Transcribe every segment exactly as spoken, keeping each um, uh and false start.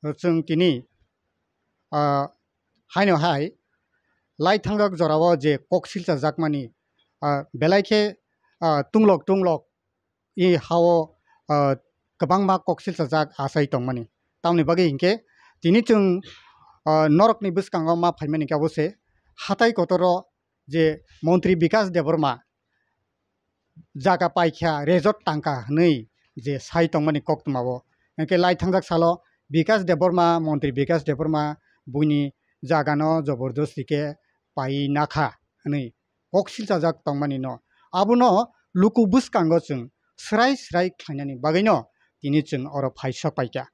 chwng tini, ah, haino hai lai thangjak jorao je kok silchajakmani, ah, belai khe, ah, tunglok tunglok i hao, ah, kwbangma kok silchajak achai tongmani. Tamoni bagwi hinkhe tini chwng, ah, norokni bwskango ma phaimani khe abo se hatai kotoro je Montri Bikas Debbarma jaga paikha, resort tangkha hwnwi je sai tongmani koktwmao. Hinkhe lai thangjak salo Bikas Debbarma, Montri Bikas Debbarma buini jagano jobordosti khe pai nakha hwnwi kok silchajak tongmani no. Abono luku bwskango chwng swrai swrai khlainani bagwino tini chwng oro phai sok paikha.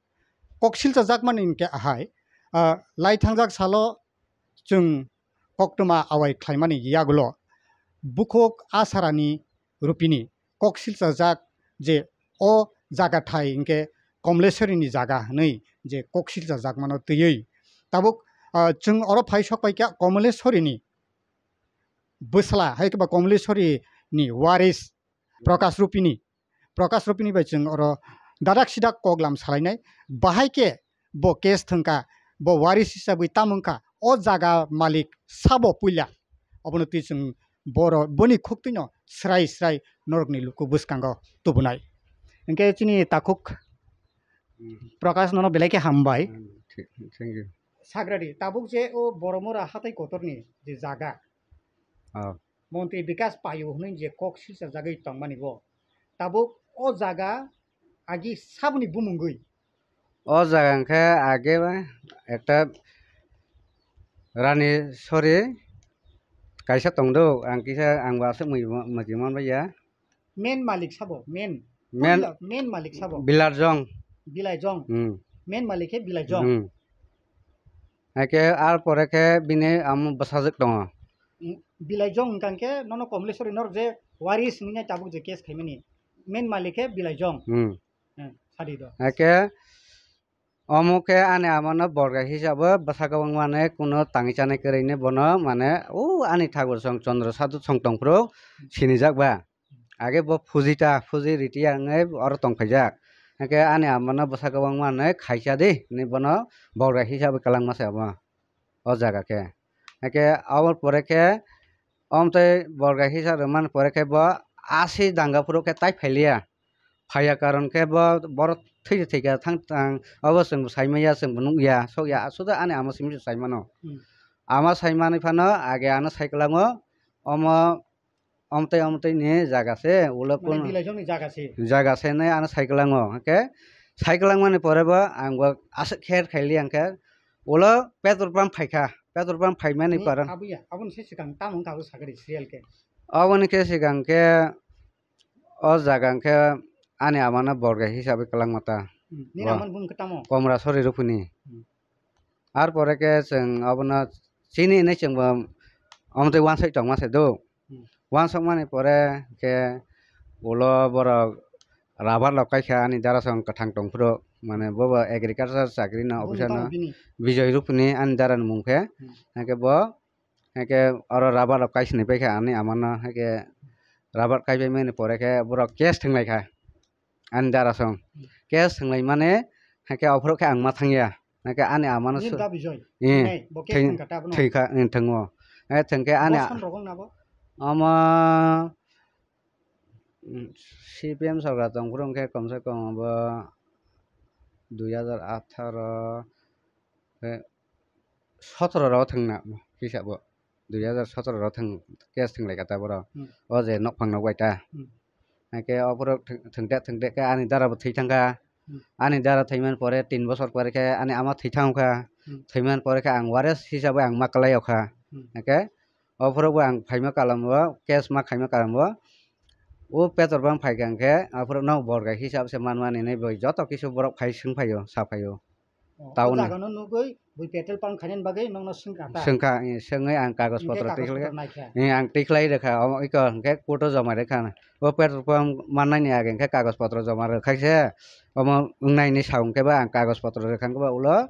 Kok silchajakmani hinkhe ahai, ah, lai thangjak salo chwng koktwma awai khlaimani yagulo bukhuk asarani rupini kok silchajak je o jaga thai hinkhe Komleswari ni jaga hwnwi je kok silchajakmano twiwi tabuk, ah, chwng oro phai sok paikha Komleswari ni bwsla hai khe ba Komleswari ni waris Prakash Rupini, Prakash Rupini bai chwng oro dadak sidak koklam salainai. Bahai khe bo case thwngkha, bo waris hisabwi tamo wngkha, o jaga malik sabo puila. Obono twi chwng boro boni khuktwino swrai swrai norokni luku bwskango tubunai. Hinkhe chini takhuk Hmm. Prakash nono belai khe hambai. Hmm, thi-, thank you. Sagradi, tabuk je o Boromura hatai kotorni je jaga, Ah. Montri Bikas Payu hwnwi je kok silchajagwi tongmani bo. Tabuk o jaga agi saboni bumungwi. O jaga hwnkhe age ba ekta Rani Sori kaisa tongdo, ang kisa ang bo aswk mui-, muitu manbai ya. Main malik sabo, main. Main Puila main malik sabo. Bilarjong. Bilaijong. Hmm. Main malik khe Bilaijong. Hmm. Haikhe ar pore khe bini amo bwsajwk tongo. Hmm, Bilaijong hwnkha khe nono Komleswari norok je waris hwnwi nai tabuk je case khaimani. Main malik khe Bilaijong. Hmm. Hmm, sadi do. Haikhe omo khe ani amano borga hisabo bwsakhe wngmani kuno tangwi chanai kwrwini bono mane o ani thakur song Chandra Sadhu song tongphuru sinijak ba. Age bo phujita, phuji ritiya wngwi oro tongphaijak. Hake ani amano bwsakhe wngmani khaisa di hinwi bono borga hisabo kwlangma se abo o jaga khe. Hake aboni pore khe omtwi borga hisa rwmani pore khe bo asi danga phuru khe tai phailiya. Phaiya karon khe bo borok thwi thwikha thang thang obo chwngbo saimanya chwngbo nukya sokya aswk ani ama simi se saimano. Hmm. Ama saimani phano age ano saikwlango omo omtwi omtwi ni jaga se ulo Mane kun Bilaijong ni jaga se. Jaga se hinwi ano saikwlango hake saikwlangmani pore bo ang bo aswk kher khailiya hwnkhe ulo petrol pump phaikha petrol pump phaimani Ni karon abuya, aboni se swkang tamo wngkha abo sakari serial khe. Aboni khe swkang khe o jaga hwnkhe ani amano borga hisabe kwlangma ta. Hmm. Nini Wa. Amani bumung khe tamo? Komra sori rupuni. Hmm. Ar pore khe chwng abono chini hinwi chwngbo omtwi wansai tongma se do. Hmm. Wansokmani pore khe ulo borok rubber rok kaikha ani dara song kwthang tongphuru mane bobo agriculture chakri no Bumung officer tamo no bini? Bijoy rupuni ani dara ni mung khe. Hmm. Hake bo Hake oro rubber rok kaisini paikha ani amano, hake rubber kaipai mani pore khe borok case thwnglaikha ani dara song. Hmm. Case thwnglaimani hake ophuru khe ang ma thangya. Hake ani amano Nini su-, da Bijoy. Eh, Nai, bo case thwng-, thwngkha ta abono. Thwngkha, eh, thwngo. Eh, thwngkhe ani Boson rok wng na bo? Omo, mm, C P M sorkar tongphuru hwnkhe komse kom abo dui hajar atharo, eh, sotoro ro thwngna hisabo, dui hajar sotoro ro thwng case thwnglaikha ta borok. Hmm. O je nokphang nok bai ta. Hmm. Hake ophuru thwng-, thwngte thwngte khe ani dara bo thwi thangkha. Hmm. Ani dara thwimani pore tin bosor pore khe ani ama thwi thangkha. Hmm. Thwimani pore khe ang waris hisabe ang ma kwlaiyokha. Hmm. Hake ophuru bo ang phaima kalam bo case ma khaima kalam bo o petrol pump phaikha hwnkhe ophuru no borga hisab se manmani hinwi bo joto kisu borok phai swng phaio sa phaio. Oh, Town o jaga no nugwi bui petrol pump khainani bagwi nokno swngkha ta? Swngkha, eh, swngwi ang kagoj Hinkhe potro kagoj tikhlai, potro naikha? Eh, ang tikhlai rwkha, omo iko hinkhe court o joma rwkha. O petrol pump mannani age hinkhe kagoj potro joma rwkhaise, omo wngnai hinwi sa hwnkhe ba ang kagoj potro rwkha hwnkhe ba ulo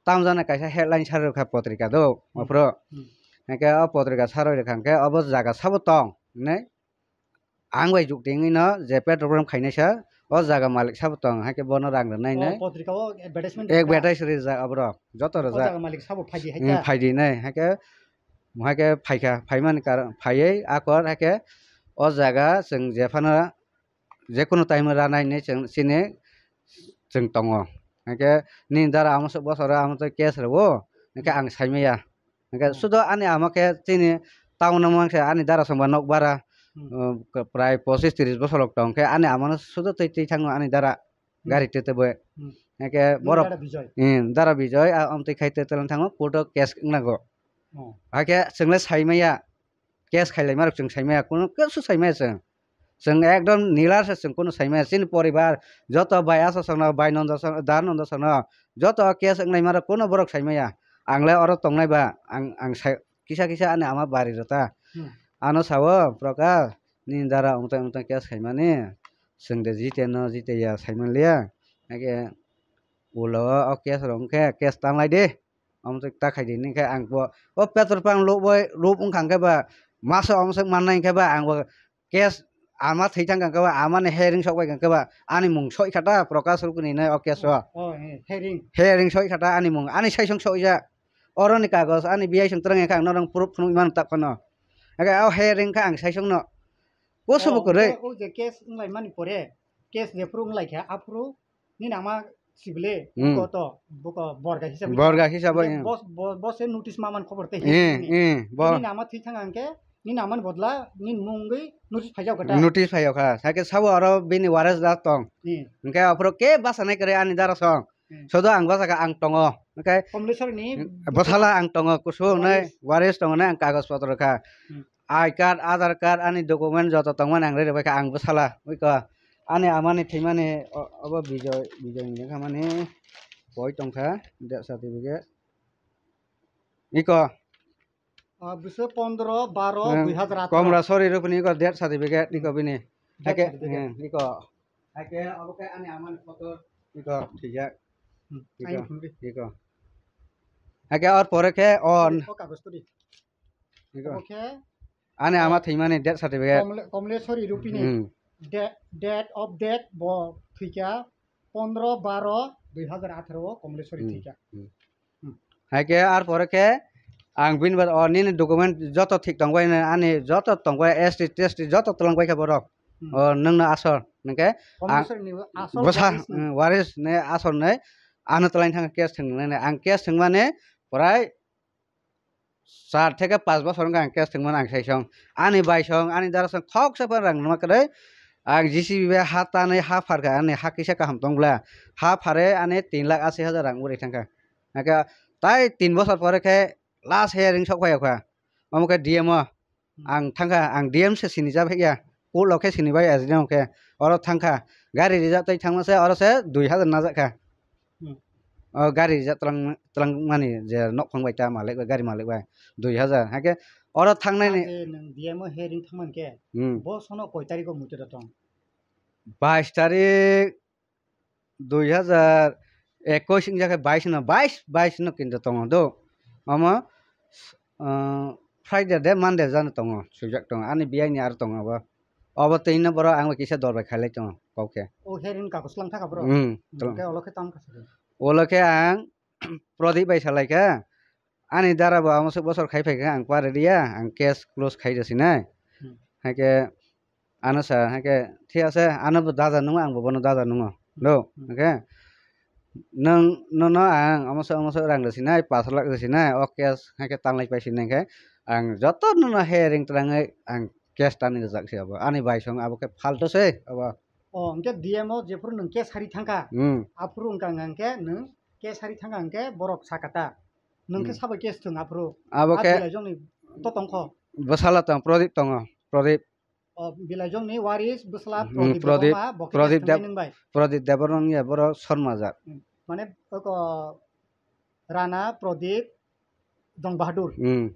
tamo jani kaisa headline sa rwkha potrika do, Hmm. ophuru. Hmm. Hinkhe o potrika sa rwi rwkha hinkhe obo jaga sabo tong hinwi ang bai jukti wngwi no je petrol pump khainai sa, O jaga malik sabo tong, hai khe bono rang rwnai nai. Potrika o advertisement. Advertise rijak aborok, joto rijak. O jaga malik sabo phaidi hai. Hmm, ta. Phaidi nai, hai khe, hai khe phaikha, phaimani karon, phaiwi akor hai khe o jaga chwng jephano jekunu time o ranai hinwi chwng chini chwng tongo. Hinkhe nini dara amoswk bosoro amotwi case rwo, hinkhe ang saimaya. Hinkhe sudo ani ama khe chini town o mangse ani dara songba nok bara, uh, prai pochish trish bosor rok tong khe ani amano sudo twi twi thango ani dara gari twi twi bo. Hinkhe borok dara Bijoy, eh, dara Bijoy, ah, amtwi khai twi twi thango court o case wngnago. Haikhe chwngle saimaya. Case khailaima rok chwng saimaya, kuno kisu saimaya chwng. Chwng ekdom nila se chwng kuno saimaya. Chini poribar joto bai Acha songno, bai Nondo songno, da Nondo songno, joto case wnglaima rok kuno borok saimaya. Ang le oro tongnai ba, ang, ang sai, kisa kisa ani ama bari rota. Ano sao, Prakash, nini dara wngtai wngtai case khaimani, chwng de jite no jite ya saimanliya. Ake ulo o case rok wngkhe case tanglai di. Omo twi ta khai di, hwnwi khe ang bo o petrol pump luboi, lub wngkha hwnkhe ba masa omo swk mannai hwnkhe ba ang bo case ama thwi thang kha hwnkhe ba amani hearing sok bai kha hwnkhe ba ani mung soi kha ta Prakash Rukuni hinwi o case o. Oh, eh, hearing. Hearing soi kha ta ani mung, ani saisong soi ja. Oroni kagoj ani biyai song twrwng kha ang norok proof phunuk mano tak phano. Hwnkhe o hearing kha ang saisong no. Kusu bo kwrwi. O je case wnglaimani pore, case jephuru wnglaikha, aphuru nini ama sibile, hmm, buko to, buko borga hisab. Borga hisab, nini hmm. Bos, bo-, bose notice ma man khobor te. Eh, eh, bo. Nini ama thwi thang angke, nini amani bodla, nini mungwi notice phaijak kata. Notice phaijak kha. Sake sabo aro bini waris da tong. Eh. Hwnkhe aphuru ke basa nai kwrwi ani dara song. Hmm. Sodo ang bwsakha ang tongo. Hwnkhe Komleswrni bwsala ang tongo, kusu hwnwi waris. Waris tongo nai ang kagoj potro kha. Hmm. I card, Aadhaar card, ani document joto tongmani ang rwi rwbaikha ang bwsala. Oi ko, ani amani thwimani o-, obo Bijoy, Bijoy ni wngkha mani boi tongkha, death certificate. Iko. Ah, bwswk pondro baro hmm, dui hazar atharo. Komra sori rupni iko death certificate iko bini. Death certificate. Hmm, iko. Hake obo khe ani amani photo iko thwijak. Hmm, iko, aini phone ri. Iko. Hake or pore khe on. O kagoj turi. Iko. Obo khe ani ama thwimani death certificate. Komle-, Komleswri Rupini. Hmm. De-, date of death bo thwikha pondro baro dui hazar atharo o Komleswri hmm, thwikha. Hmm. Hmm. Hai khe ar pore khe ang bini bar o nini document joto thik tong bai nai, ani joto tong bai, S T, T S T joto twlang bai kha borok. Hmm. O nwng no asol hwnkhe ang Komleswrni asol bwsa, waris ni. Hmm, waris ni asol ni ano twlang thang case thwng nai, ang case thwngmani prai char theke panch bosor wngkha ang case thwngmani ang sai song. Ani bai song, ani dara song khoksa phan rang numa kwrwi. Ang J C B bai ha tanwi ha pharkha, ani ha kisa kaham tong bwla. Ha phare ani tin lakh asi hajar rang uri thangkha. Hake tai tin bosor pore khe last hearing sok phai kha. Omo khe D M o. Hmm. Ang thangkha, ang D M se sini jabhek ya. Court lo khe sini bai S D M khe. Oro thangkha. Gari rijak tei thangma se, oro se dui hajar najak kha. Hmm. O gari rijak twlang, twlang mani je nok phang bai ta malik bai, gari malik bai dui hajar. Hake oro thangnai ni. Ate nwng D M o hearing thangman khe, hmm, bo sono koi tarikh o muitu da tong? Bais tarikh dui hajar ekush wngya khe bais no, bais, bais no kinto tongo do. Omo, ah, Friday de Monday jano tongo, swijak tongo. Ani biyai ni aro tongo abo. Obo twi no borok ang bai kisa dor bai khailai tongo kok khe. O hearing kagos lang thaka bro? Hmm, tong. Hwnkhe olo khe tang kha saka? Olo khe ang Prodip bai salai kha. Ani dara bo amo swk bosor khai phai kha, ang pari riya, ang case close khai rw sinai. Hmm. Hai khe ano sa, hai khe thik ase, ano bo daja nungo, ang bo bono daja nungo. Do, hmm, hai khe nwng, nono ang amo swk, amo swk rang rw sinai, pash lakh rw sinai, o case hai khe tanglai pai sinai khe, ang joto nono hearing twlangwi ang case tani rwjak se abo. Ani bai song abo khe falto se abo. O, hwnkhe D M o jephuru nwng case hari thangkha, hmm, aphuru wngkha hwnkhe nwng case hari thangkha hwnkhe borok sakha ta. Nwng khe hmm, sabo case thwng aphuru. Abo khe bilaijokni to tongkho. Bwsala tong, Prodip tongo, Prodip. O, bilaijokni waris bwsala hmm, Prodip Prodip, Debbarma, bo khe Prodip case thwngwi Deb-, nwng bai. Prodip Debbarma wngya, borok Sharma jat. Hmm. Mane, oko Rana Prodip Jong Bahadur. Hmm.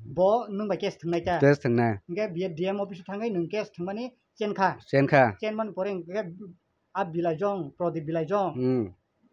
Bo nwng bai case thwngnai ta? Case thwngnai. Hwnkhe biye D M office o thangwi nwng case thwngmani chenkha. Chenkha. Chenmani pore hwnkhe a Bilaijong, Prodip Bilaijong. Hmm.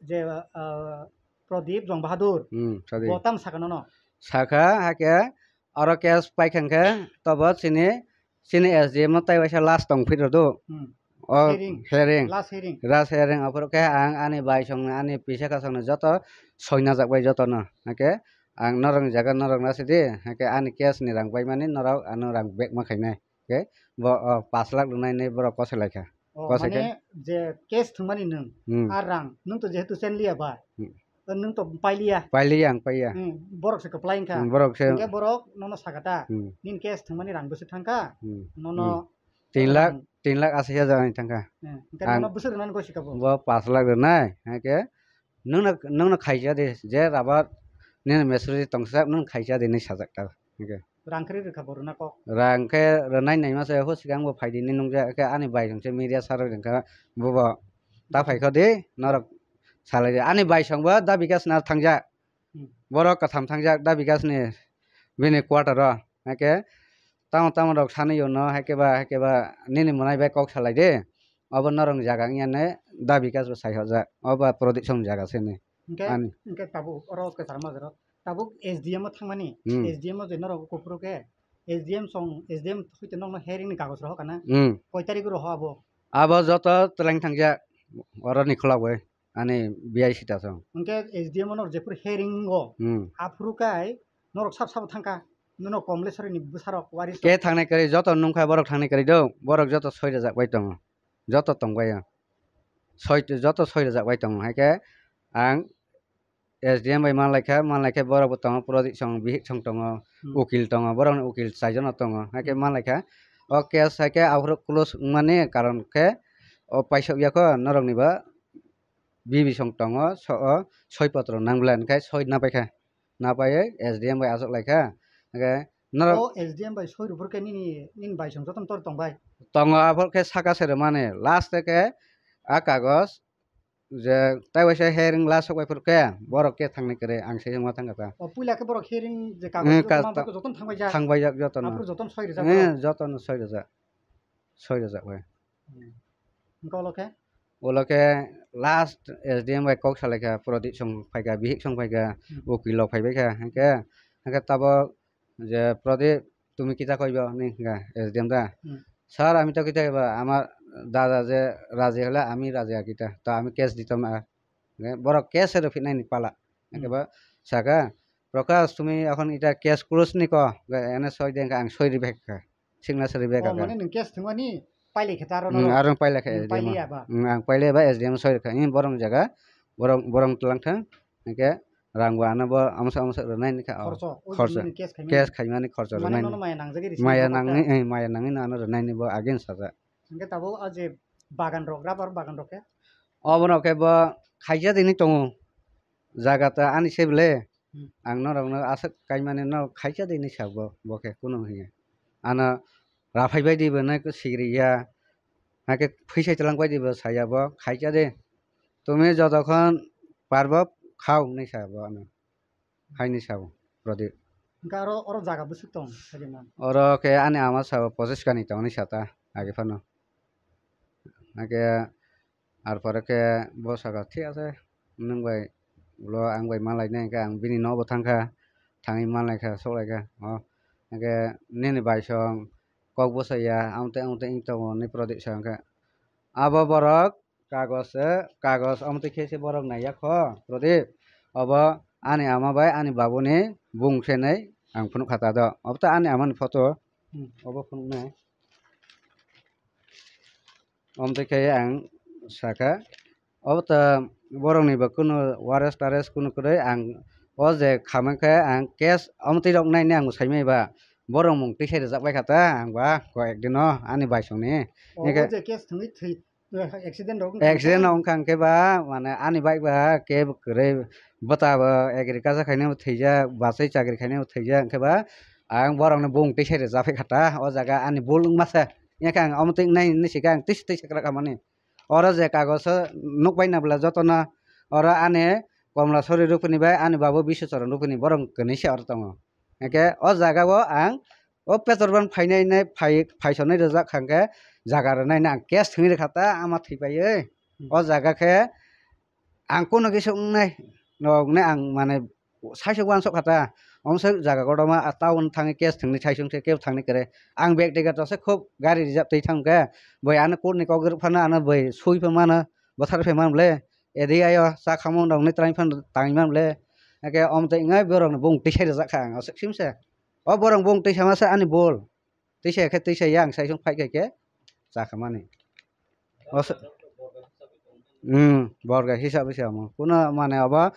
Je, ah, Prodip Jong Bahadur. Hmm, Prodip. Bo tamo sakha nono? Sakha, hakhe oro case paikha hwnkhe tobo chini, chini S D M o tai waisa last tong phiro do. Hmm. O hearing. Hearing. Last hearing. Last hearing, aphuru khe ang ani bai songni, ani pisa kasongni joto soina jak bai jotono. Hake ang norokni jaga norok na sidi, hake ani case ni rang bai mani norok ano rang back ma khainai. Hake bo, o, pash lakh rwnai hinwi borok kosoi lai kha. O, kosoi mane khe? Je case thwngmani nwng, Hmm. a rang, nwng to jehetu chenliya bai. Hmm. To nwng to pailiya. Pailiya, ang paiya. Hmm, borok se kwplai wngkha. Hmm, borok se. Hingke borok nono sakha ta. Hmm. Nini case thwngmani rang bwswk thangkha? Hmm. Nono Hmm. Tin lakh, rang tin lakh ashi hajar ani thangkha. Hmm. Hingke Ang nono bwswk rwnani gosi kabo? Bo pash lakh rwnai, hake nwngno, nwngno khaija di, je rabar nini mesuri tongsa nwng khaija di hinwi sajak ta. Hingke. Rang khe rwkha bo rwna kok. Rang khe rwnai naima se, hwswk ang bo phaidi hinwi nungjak, khe ani bai song se media sarwi rwkha, bo bo ta phai kho di, norok salai di. Ani bai song bo da bikas na thangjak. Hmm. Borok kwtham thangjak da bikas ni bini quarter o. Hake tamo tamo rok sanwi yo no, hake ba, hake ba nini mwnai bai kok salai di. Obo norok ni jaga wngya ne da bikas bo sai hojak. Obo Prodip song ni jaga se ni. Hingke, Ani. Hingke tabuk oro kwchar majra. Tabuk S D M o thangmani, Hmm. S D M o je norok kuphuru khe, S D M song, S D M hoite nokno hearing ni kagoj rohor kana? Hmm. Koi tarik roho abo? Abo joto twlang thangjak, oro ni khulak bai, ani B I C ta song. Hingke S D M o norok jephuru hearing o, Hmm. aphuru kai norok sab sabo thangkha, nono Komleswari ni bwsarok waris Ke rok. Thangnai kwrwi, joto nungkha borok thangnai kwrwi do, borok joto soi rwjak bai tongo, joto tongbai o. Soi, joto soi rwjak bai tongo, hai khe ang S D M bai manlai kha, manlai khe borok bo tongo, Prodip song, Bihik song tongo, Hmm. Ukil tongo, borokni ukil chaijono tongo, hai khe Hmm. manlai kha. O case hai khe aphuru close wngmani karon khe o paisok ya kho norokni bo B B song tongo, so, o soi potro nang bwlai, hwn khe soi na pai kha, na paiwi S D M bai achuk lai kha, hwn khe norok O S D M bai soi rwphuru khe nini, nini bai song jotono tor tong bai? Tongo, aphuru khe saka se rwmani, last khe a kagoj je tai waisa hearing last sok bai phuru khe borok khe thangnai kwrwi ang se wngma thang kha ta. O puila khe borok hearing je Hmm, kagoj ka-, ma ta-, buko jotono thangbai jak. Thangbai jak jotono. Aphuru jotono soi rwjak Hmm, borok? Jotono soi rwjak. Soi rwjak bai. Hmm. Hingke olo khe? Olo khe last S D M bai kok salai kha, Prodip song phai kha, Bihik song phai kha, Hmm. Ukil rok phai bai kha. Hingke, hingke tabok je, "Prodip, tumi kita koiba?" hinwi hingka S D M da. Hmm. "Sir, ami to kita koiba, amar dada je raji hole ami raji ar kita, to ami case ditom na." Hingke borok case se rw phinai ni pala. Hingke Hmm. bo saka, "Prakash, tumi ekhon ita case close ni ko?" Hingke ene soi de, hingke ang soi ri bai kha. Signature bai O, kha. Mane nwng case thwngmani pailai khe ta aro Hmm, norok? Aro pailai kha Hmm, S D M o. Pailiya ba? Hmm, ang pailiya ba S D M o soi rwkha. Hmm, borok jaga, borok, borok tlang thang. Hingke rang bo ano bo amsa amsa rwnai ni kha, o. Khorcho, o Khorcho. Jemoni case khaimani. Case khaimani khorcho Mane rwnai nono ni. Maya nangjagwi risi Maya nangwi, eh, maya nangwi no ano rwnai ni bo again sajak. Hingke tabuk o je bagan rok, rubber bagan rok khe? Obo no khe bo khaija dini tongo. Jaga ta ani se bele. Hmm. Ang norokno aswk kaimani no khaisa de hinwi sa bo, bo khe kunu hiya. Ano raphai bai di bo nai sigri ya, hakhe phisai twlang bai di bo saya bo khaisa de. Tumi jotokhon parbo khao hinwi sa bo ano. Haini sa bo, Prodip. Hingke aro oro jaga bwswk tong, sagwi man? Oro khe ani ama sa bo pochis kani tong hinwi sa ta, age phano. Hake ar pore khe bo saka, "Thik ase, nwng bai ulo ang bai manlai nai," hingke ang bini nogo thangkha, thangwi manlai kha, soklai kha. O hingke nini bai song kok bwsai ya, amtwi amtwi wng tongo hinwi Prodip sa hingke. Abo borok kagos se, kagos amtwi khe se borok naiya kho, Prodip. Obo ani ama bai ani babuni bung se hinwi ang phunuk kha ta do. Obo to ani amani photo. Hmm. Obo phunuknai. Omtwi khe ang sakha, obo to borokni bo kunu wares tares kunu kwrwi, ang o je khamang khe ang case omtwi rok naini ang saimai ba, borok mung twi sai rwjak bai kha ta, ang ba koi ek dino ani bai songni. O, Hingkhe o je case thwngwi thwi, accident rok wngkha Accident hwnkhe? Rok wngkha hwnkhe ba, mane ani bike ba khe kwrwi bwta bo agriculture khainai bo thwijak, bachai chakri khainai bo thwijak, hwnkhe ba ang borokni bung twi sai rwjak bai kha ta, o jaga ani bul wngma se. Hingkhe ang omo twi nai hinwi sika, ang twi twi sakra khamani. Oro je kagoso nukbai na bwla jotono oro ani Komlaswari rupini bai ani babu Biswacharan rupini borok kwnwi se oro tongo. Hingkhe o jaga o ang o petrol ban phainai nai phai, phaisonwi rwjak kha hingkhe jaga rwnai nai ang case thwngwi rwkha ta ama thwipaiwi. Hmm. O jaga khe ang kunu kisa wngnai rok nai ang mane saisok uansuk kha ta. Omo se jaga kotorma, a town thangwi case thwngwi thaisung se kebo thangni kwrwi. Ang bag ticket rok se khub gari reserve twi thang khe, boi ano court ni kok rwk phano ano boi sui pha mano, bwthar pha mano ble, edi ayo cha khamung rok ni twlang phano tangwi mano ble. Hakhe omo twi wngnai borok ni bung twi sai rwjak kha ang aswk sim se. O borok bung twi sama se ani bol. Twi sai khe twi sai ya ang sai sung phai khe khe cha kha mani. O se-, hmm, borga hisab se omo. Kuno mane obo,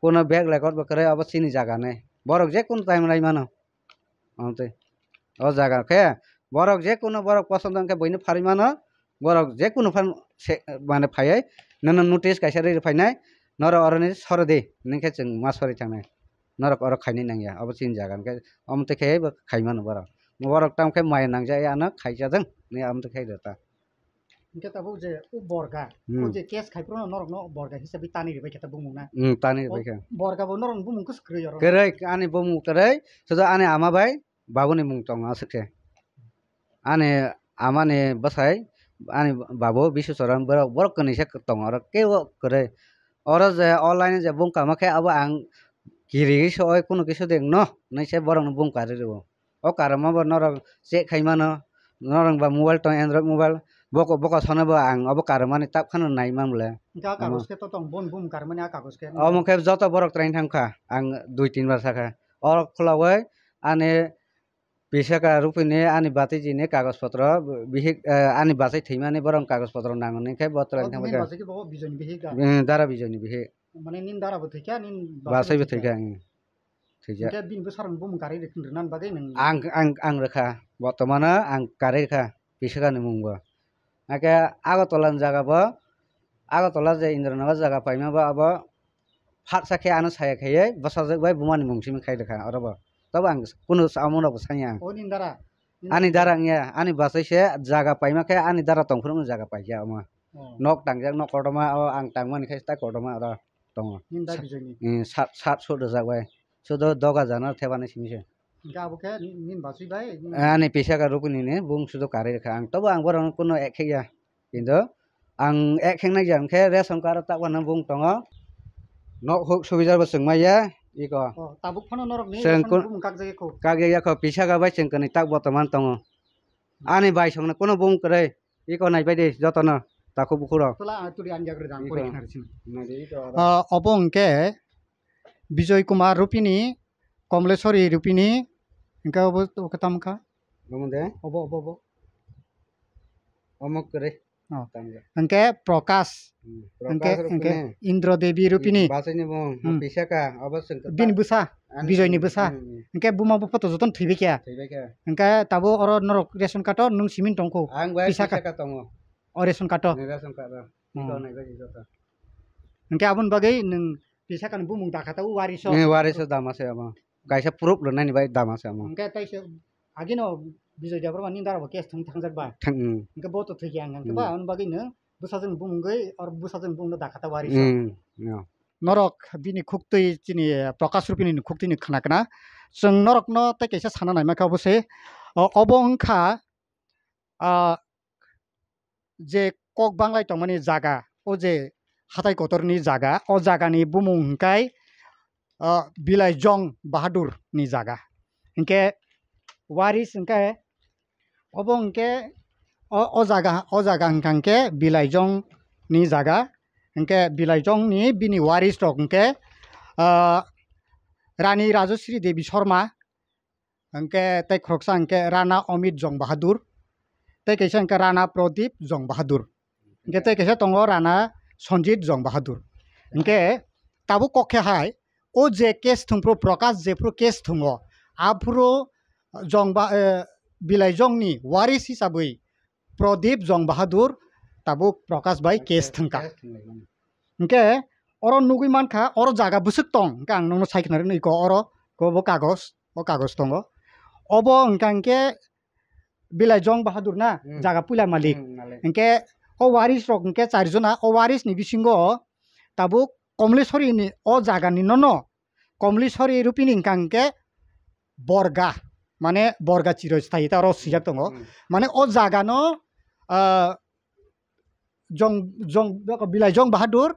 kuno bag record bo kwrwi, obo chini jaga nai. Borok je kuno time rai mano. Omo twi. O jaga khe borok je kuno borok poson wngkhe buino pharwi mano. Borok je kuno phan se, mane phaiwi nono notice kaisa rwi phainai. Norok oroni sori di, hwnwi khe chwng ma sori thangnai. Norok oro khainai nangya, obo chini jaga hwnkhe omo twi khe bo khai mano borok. Borok tamo khe maya nangjak ya ano khaijadwng hwnwi omo twi khai rw ta. Hwnkhe tabuk je o borga, Hmm. o je case khai phuru no norok no borga hisabi tani rwbai khe ta bumung na. Hmm, tani O rwbai khe. borga bo norok ni bumung khe kwrwi oro. Kwrwi, ani bumung kwrwi, sudu ani ama bai babuni mung tongo aswk se. Ani amani bwsai, ani babu Bisu Choron borok, borok kwnwi se tongo oro, kebo kwrwi. Oro je online je bung kama khe abo ang kiri se oi kunu kisa de no, hwnwi se borok no bung karwi rwo. O karma bo norok check khai mano, norok ba mobile tong Android mobile, boko, boko sono bo ang obo karmani tak phano nai man bole. Hwnkhe a Omo. kagoj khe to tong, bon bum karmani a kagoj khe. Omo khe joto borok train thang kha, ang dui tin bar sakha. Oro khulawai ani Pisaka rupini ani batwi jini kagoj potro bihik, eh, ani bachai thwimani borok kagoj potro nango hwnkhe bo train Bo thang nini kha. bachai khe bo Bijoyni bihik da? Eh, Dara Bijoyni bihik. Mane nini dara bo thwikha, nini Bachai bo thwikha. Thwikha, hmm. Thwijak. Hwnkhe bini bwsarokni bumung karwi rwkha rwnani bagwi nwng Ang, ang, ang rwkha. Botomano ang karwi rwkha. Pisakani mung bo. Hakhe Agartala ni jaga bo, Agartala je Indranagar jaga paima bo abo phatsa khe ano saya khaiwi bwsajwk bai bumani mung simi khai rwkha oro bo. Tobo ang kunu samung rok bo sanya ang. O nini dara? Ani dara wngya, ani bachai se jaga paima khe ani dara tongphuru jaga paikha omo. Oh. Nok tangjak, nok kotorma o ang tangmani khe tai kotorma oro tongo. Nini da Sa-, Bijoyni? eh, sat, sat sut rwjak bai. Sudo doga jana thebani simi se. Hwnkhe abo khe nini bachwi bai? Ani Pisaka rupini ni bung sudo karwi rwkha. Ang tobo ang borokno kuno ek khek ya. Kintu ang ek khek nai jang khe ration card o tak phano bung tongo. Nok huk subidar bo chwng maya iko. Oh, tabuk phano norok ni Chwng ration kun-, bumung kakjagwi kho? Kakjagya kho, Pisaka bai chwng kwnwi tak botoman tongo. Ani bai songno kuno bung kwrwi. Iko naibai de jotono takhuk bukhuk rok. Tola ang tuli ani jagra dang Iko. Pori khna rwsini. Naidi iko aro. Ah, obo hwnkhe Bijoy Kumar Rupini, Komleswari Rupini, hwnkhe obo, obo khe tamo kha? Omo de? Obo, obo, obo. Omo kwrwi. Oh. Tamo. Hwnkhe Prakash. Hmm. Hwnkhe, Prakash hwnkhe Rupini. Indra Devi Rupini. Hmm, bachai ni bung. Hmm. Pisaka, obo chwng khe Bini ta-, bwsa, ani Bijoyni bwsa. Hmm, hmm. Hwnkhe buma bupha to jotono thwibai khe. Thwibai khe. Hwnkhe tabuk oro norok ration card o nwng simi tongkho. Ang bai Pisaka. Pisaka tongo. O ration card o? Ni ration card o. Hmm. Iko naibai di joto. Hwnkhe aboni bagwi nwng Pisakani bumung dakha ta o wariso. Ni wariso dama se amo. Kaisa proof rwnaini bai dama se amo. Hwnkhe tei se agino Bijoy Debbarma ni dara bo case thwng thangjak ba. Thang, hmm. Hwnkhe bo to thwikya hwnkhe Hmm. ba, aboni bagwi nwng bwsajwkni bumung gwi or bwsajwkni bumung no dakha ta wariso. Hmm, yeah. Norok bini khuktwi chini Prakash Rupini ni khuktwi ni khna khna. Chwng norokno tei kaisa sana naima khe obo se, o, obo wngkha, ah, je kok banglai tongmani jaga, o je hatai kotorni jaga, o jagani bumung hwnkhe, ah, Bilai Jong Bahadur ni jaga. Hwnkhe waris hwnkhe obo hwnkhe o, o jaga, o jaga hwnkha hwnkhe Bilai Jong ni jaga. Hwnkhe Bilai Jong ni bini waris rok hwnkhe, ah, Rani Rajasri Devi Sharma, hwnkhe tei khoroksa hwnkhe Rana Amit Jong Bahadur, tei kaisa hwnkhe Rana Pradip Jong Bahadur, hwnkhe tei kaisa tongo Rana Sanjit Jong Bahadur. Hwnkhe tabuk kok khe hai o je case thwngphuru Prakash jephuru case thwngo, aphuru Jong Ba-, eh, Bilai Jong ni waris hisabwi Pradip Jong Bahadur tabuk Prakash bai case thwngkha. Case thwnglaimani. Hwnkhe oro nugwi mankha, oro jaga bwswk tong, hwnkhe ang nokno sai khna rwno iko oro, ko bo kagos, o kagos tongo. Obo hwnkha hwnkhe Bilai Jong Bahadur na, Hmm. jaga puila malik. Hmm, malik. Hwnkhe o waris rok hwnkhe char jona, o waris ni bisingo tabuk Komleswari ni o jaga ni nono Komleswari Rupini hwnkha hwnkhe Borga, mane Borga Chiroi Sthayi ta oro swijak tongo. Hmm. Mane o jaga no, ah, Jong, Jong, Bilai Jong Bahadur,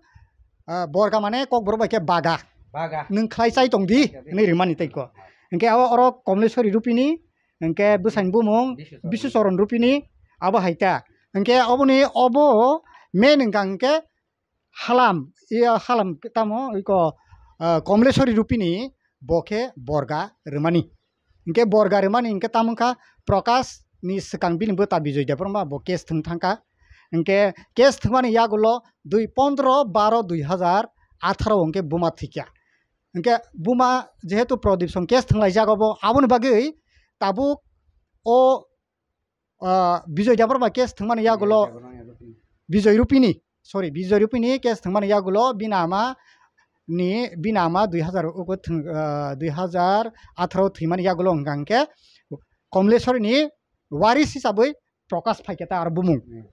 ah, Borga mane Kokborok bai khe Baga. Baga. Nwng khlai chai tong di, Baga di. Hwnwi rwmani tei ko. Hwnkhe abo oro Komleswari Rupini, hwnkhe bwsani bumung Bisu Choron Rupini, abo hai ta. Hwnkhe oboni obo main hwnkha hwnkhe Halam, iya Halam tamo iko, ah, Komleswari Rupini bo khe Borga rwmani. Hwnkhe Borga rwmani hwnkhe tamo wngkha Prakash ni swkang bini bwta Bijoy Debbarma bo case thwng thangkha. Hwnkhe case thwngmani yagulo dui pondro baro dui hazar atharo hwnkhe buma thwikha. Hwnkhe buma jehetu Pradip song case thwnglaijak obo, aboni bagwi tabuk o, ah, Bijoy Debbarma case thwngmani yagulo Bijoy Rupini, sorry, Bijoy Rupini case thwngmani yagulo bini ama ni, bini ama dui hazar ugo thwng, ah, dui hazar atharo thwimani yagulo hwnkha hwnkhe Komleswari ni waris hisabwi Prakash phaikhe ta aro bumung. Hmm.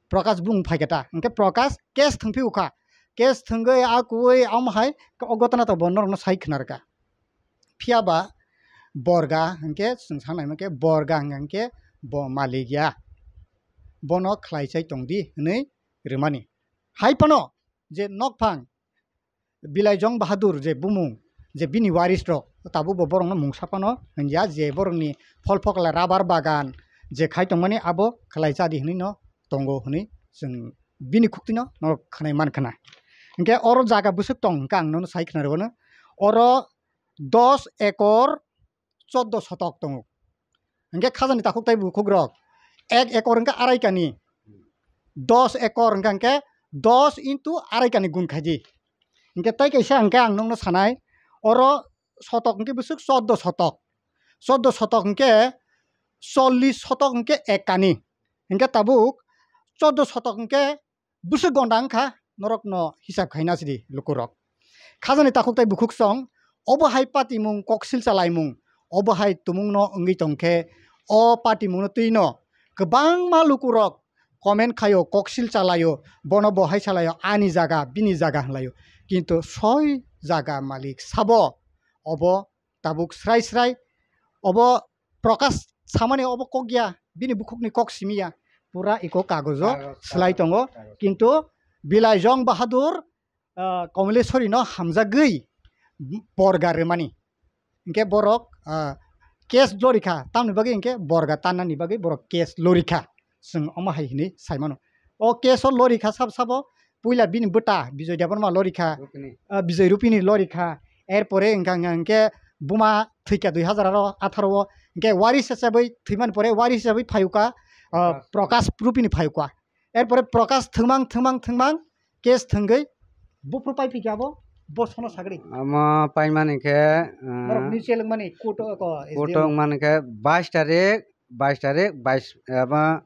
Prakash bumung phaikhe ta. Hwnkhe Prakash case thwngphi ukha. Case thwngwi a kuwi amo hai o gotana to bo norokno sai khna rwkha. Phiya ba Borga hwnkhe chwng sanai mankhe Borga hwnkhe bo malik ya. Bono khlai chai tong di hwnwi rwmani. Hai phano je nokphang Bilai Jong Bahadur je bumung, je bini waris rok, tabuk bo borokno mungsa phano hwnya, je borokni phol phokla rabar bagan je khai tongmani abo khlai cha di hwnwi no tongo hwnwi chwng bini khuktwino norok khwnai man khna. Hwnkhe oro jaga bwswk tong hwnkhe ang nono sai khna rwno, oro dos ekor choddo sotok tongo. Hwnkhe khajani takhuk tai bukhuk rok ek ekor hwnkhe arai kani, dos ekor hwnkha hwnkhe dos into arai kani gun khaidi. Hwnkhe tai kaisa hwnkhe ang nokno sanai, oro sotok hwnkhe bwswk choddo sotok, choddo sotok hwnkhe chollish sotok hwnkhe ek kani. Hwnkhe tabuk choddo sotok hwnkhe bwswk gonda wngkha norokno hisab khaina sidi lukurok. Khajani takhuk tai bukhuk song, obo hai patimung, kok silchalaimung, obo hai tumungno wngwi tongkhe o patimungno twino kwbangma lukurok comment khaio, kok silchalaio, bono bo hai salaio, ani jaga, bini jaga hwnlaio. Kintu soi jaga malik sabo obo tabuk srai srai obo Prakash samani obo kok ya, bini bukhukni kok simi ya, pura iko kagojo Kagoz, slai kagoz, tongo, kagoz. Kintu Bilai Jong Bahadur, ah, Komleswari no hamjagwi Borga rwmani. Hwnkhe borok, ah, case lorikha, tamni bagwi hwnkhe Borga tannani bagwi borok case lorikha. Chwng omo hai hwnwi sai mano. O case o lorikha sabo sabo, puila bini bwta Bijoy Debbarma lorikha, Rupini. Ah, Bijoy Rupini lorikha, erpore hwnkha hwnkha hwnkhe buma thwikha dui hazar atharo o, hwnkhe waris hisabwi thwimani pore waris hisabwi phayukha, ah, Prakash. Prakash Rupini phayukha. Erpore Prakash thwngmang thwngmang thwngmang case thwngwi buphuru paiphikha abo, bo sono sagri. Omo paimani khe, ah, Borok ni chelwngmani court o ko S D M. Court o wngmani khe bais tarik, bais tarik, bais, abo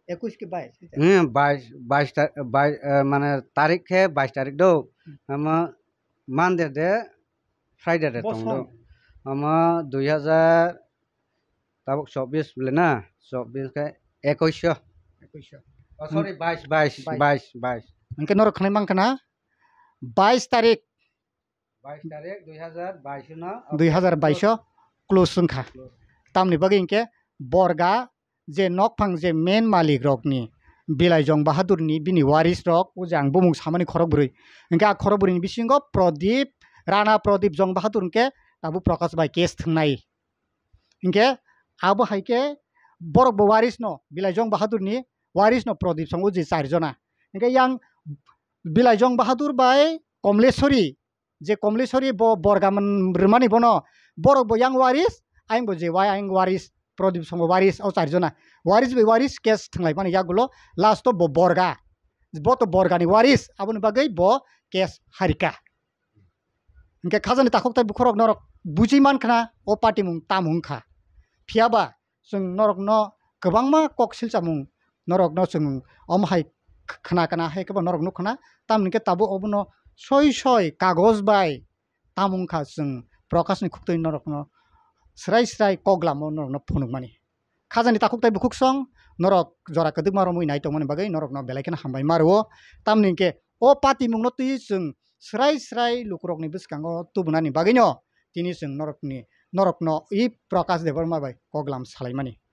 Ekush ki bais? Hmm, bais, bais ta-, bais, eh, mane tarik khe bais tarik do. Hmm. Omo Monday de, Friday de tong do. Bosong. Omo dui hazar, tabuk chobbish bole na? Chobbish khe ekush sho. Ekush sho. Oh, sorry, bais, bais, bais. Bais, bais. Hwnkhe norok khwnai mankha na? Bais tarik. Bais tarik dui hazar bais no. Dui hazar bais o close wngkha. Close. Tamni bagwi hwnkhe Borga je nokphang je main malik rokni Bilai Jong Bahadurni bini waris rok, o je ang bumung samani khorok bwrwi. Hwnkhe a khorok bwrwini bisingo Pradip, Rana Pradip Jong Bahadur hwnkhe abo Prakash bai case thwngnai. Hwnkhe abo hai khe borok bo waris no, Bilai Jong Bahadurni waris no Pradip song o je char jona. Hwnkhe yang Bilai Jong Bahadur bai Komleswari je Komleswari bo Borga man rwmani bono, borok bo yang waris, ayang bo je wai ayang waris, Pradip song bo waris, o char jona. Waris bai waris case thwnglaimani yagulo last o bo Borga. Bo to Borgani waris, aboni bagwi bo case harika. Hwnkhe khajani takhuk tai bukhorok norok buji mankha na o party mung tamo wngkha. Phiya ba chwng norokno kwbangma kok silchamung norokno chwng omo hai khna kana hai khe bo norok nukha na, tamni khe tabuk obono soi soi kagoj bai tamo wngkha chwng Prokashni khuktwi norokno srai srai kok lamo norokno phunukmani. Khajani takhuk tai bukhuk song norok jora kwdwkma romwi nai tongmani bagwi norokno belai kheno hambai ma rwo, tamni hwnkhe o patimungno twi chwng srai srai lukurokni bwskango tubunani bagwino tini chwng norokni, norokno i Prakash Debbarma bai koklam salaimani.